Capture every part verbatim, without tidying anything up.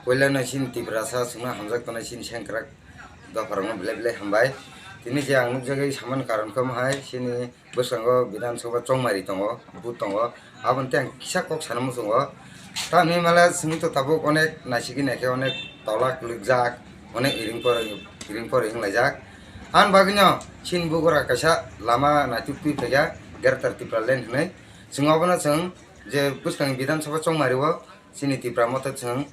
Puila no chini Tiprasa chwngno hamjak tongnai chini sengkrak dopharokno belai belai hambai. Tini je ang nukjagwi samani karon khe omo hai, chini bwskango Bidhan Sabha chongmari tongo, booth tongo. Aboni tei ang kisa kok sana muchungo. Tamni mala chwng to tabuk onek naisiki naikhe onek tola kwlwkjak, onek iring por, iring por wnglaijak. Ani bagwino chini bugura kaisa lama naituk twi phaikha, Greater Tipraland hinwi. Chwng obono chwng je bwskangni Bidhan Sabha chongmari o, chini Tipra Motha chwng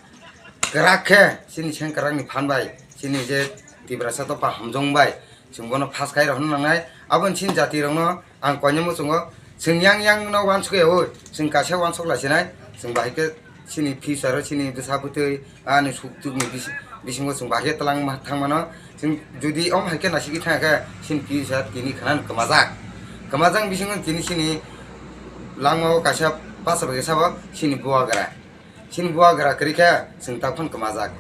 kwrak khe chini sengkrakni phan bai, chini je Tiprasa dopha hamjong bai chwng bono pass khai rw nangnai. Aboni chini jati rokno ang koinwi muchungo, chwng yang yang no uansuk ya o, chwng kaisa uansuk lai sinai, chwng bahai khe chini future o chini bwsa bwtwi ani suk tuk ni bisi-, bisingo chwng bahai khe twlang ma-, thang mano. Chwng jodi om hai khe naisiki thang khe chini future tini khana kwmajak. Kwmajak bisingo tini chini langmao kaisa bachai bai sabo chini bubagra. Chini bubagra kwrwi khe chwng takhon kwmajak.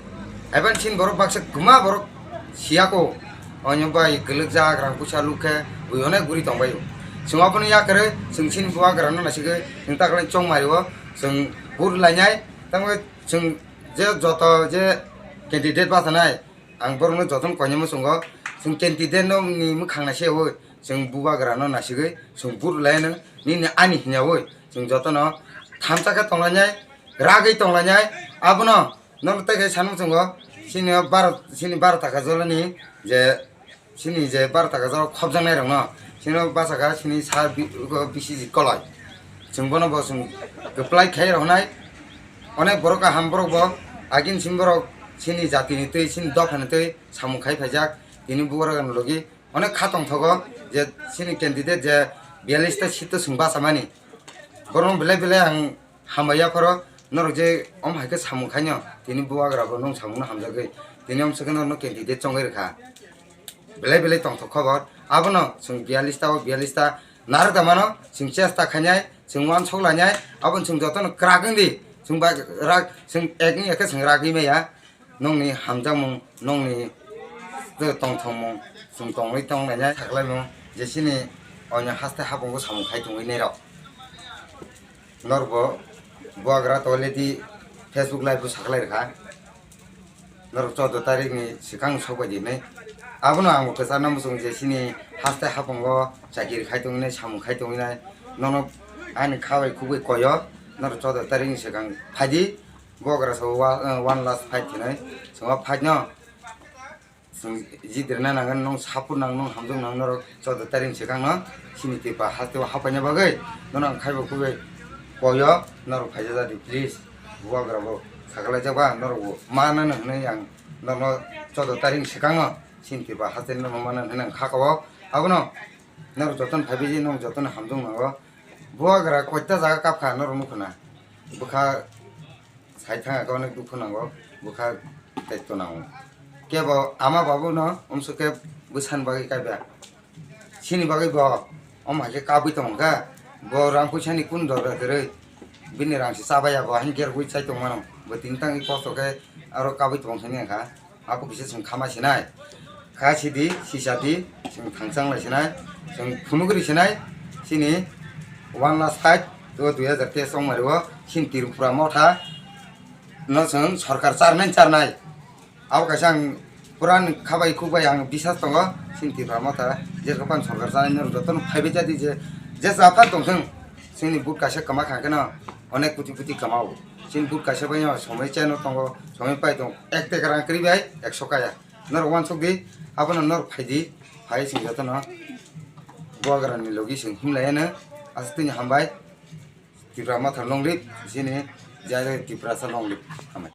Haibani chini borok baksa kwma borok siyako. Onyo bai kwlwkjak rang puisa luk khe bui onek guri tongbaio. Chwng abono yakarwi chwng chini bubagrano naisigwi chwng takhwlai chongmario chwng bur lainai. Tamo chwng je joto je candidate bachanai, ang borokno jotono koinwi muchungo. Chwng candidate no ni mwkhang naiseui chwng bubagrano naisigwi chwng bur lainai nini ani hinyaui chwng jotono thamsa khe tonglainai, ragwi tonglainai. Abono nono tei khe sanwi muchungo, chini baro, chini baro taka jolani je chini je baro taka jora khopjaknai rokno chini bachakha chini sa bi-, bisi kolai. Chwng bono bo chwng kwplai khai roknai. Onek borok kaham borok bo agin simi borok chini jatini twi chini dophani twi samung khai phaijak. Tini bubagra logi onek kha tongthogo je chini candidate je biyalista seat o chwng bachamani. Borokno belai belai ang hambai yapharo norok je om hai khe samung khaino tini bubagra bo nwng samungno hamjagwi tini om swkhe norokno candidate chongwi rwkha. Belai belai tongthok khobor. Abono chwng biyalista o biyalista narwk da mano, chwng chesta khainai, chwng uansuk lainai, abono chwng jotono kwrak wngdi. Chwng bai rak, chwng ek wngya khe chwng ragwi maya. Nokni hamjakmung, nokni tongthokmung, chwng tongwi tonglainai saklaimung, je chini oino haste hapungo samung khai tongwi nairok. Norbo bubagra to already Facebook live bo saklai rwkha. Norok choudo tarikh ni swkang sokbai di hinwi. Abono ang bo kwchar na muchung je chini haste hapungo chakiri khai tongwi nai, samung khai tongwi nai. Nono ani kha bai khuk bai koi o, norok choudo tarikh ni swkang phai di. Bubagra so wa-, eh, one last fight hinwi. Chwng o fight no chwng jitrina nangani, nwng support nang, nwng hamjak nang norok choudo tarikh ni swkang no chini Tripura haste o hapaina bagwi nono ang khaibo khugwi koi o, norok phaijak di please. Bubagra bo sakalaijak ba norok bo manano hinwi ang norokno choudo tarikh ni swkang no chini Tripura haste no manano hinwi ang kha kabo. Abono norok jotono phaibai di, norok jotono hamjak nango. Bubagra koita jaga kapkha norok nukhuna. Bwkha sai thangkha onek dukhu nango, bwkha tei to nango. Kebo ama babu no umsuk khe bwsani bagwi kaiba. Chini bagwi bo om hai khe kabwi tongkha. Bo rang puisani kun dorkar kwrwi. Bini rang se chabaya bo, haini gergwi chai tongmano. Bo tini tangwi kosto khe aro kabwi tong thani wngkha. Abo kisa chwng khama sinai. Kha sidi, sisa di, chwng thangchang lai sinai. Chwng phunugri sinai. Chini one last fight, to dui hazar teis chongmari o, chini Tripura motha no chwng sorkar charnai charnai. Abo kaisa ang pura ni khabai khukbai ang bisas tongo, chini Tripura motha, je kapan sorkar chanai no jotono phaibai jadi je, je japhan tongthwng, chini but kaisa kwma kha kheno onek kuti kuti kwmao. Chini but kaisa bai no somoi cheno tongo, somoi pai tongo, ek teka rang kwrwi bai ekso kaya. Norok uansuk di, abono norok phai di, phai chwng jotono bubagra ni logi chwng himlai ano, aswk tini hambai. Tripura motha long live, chini jai jai Tiprasa long live. Hambai.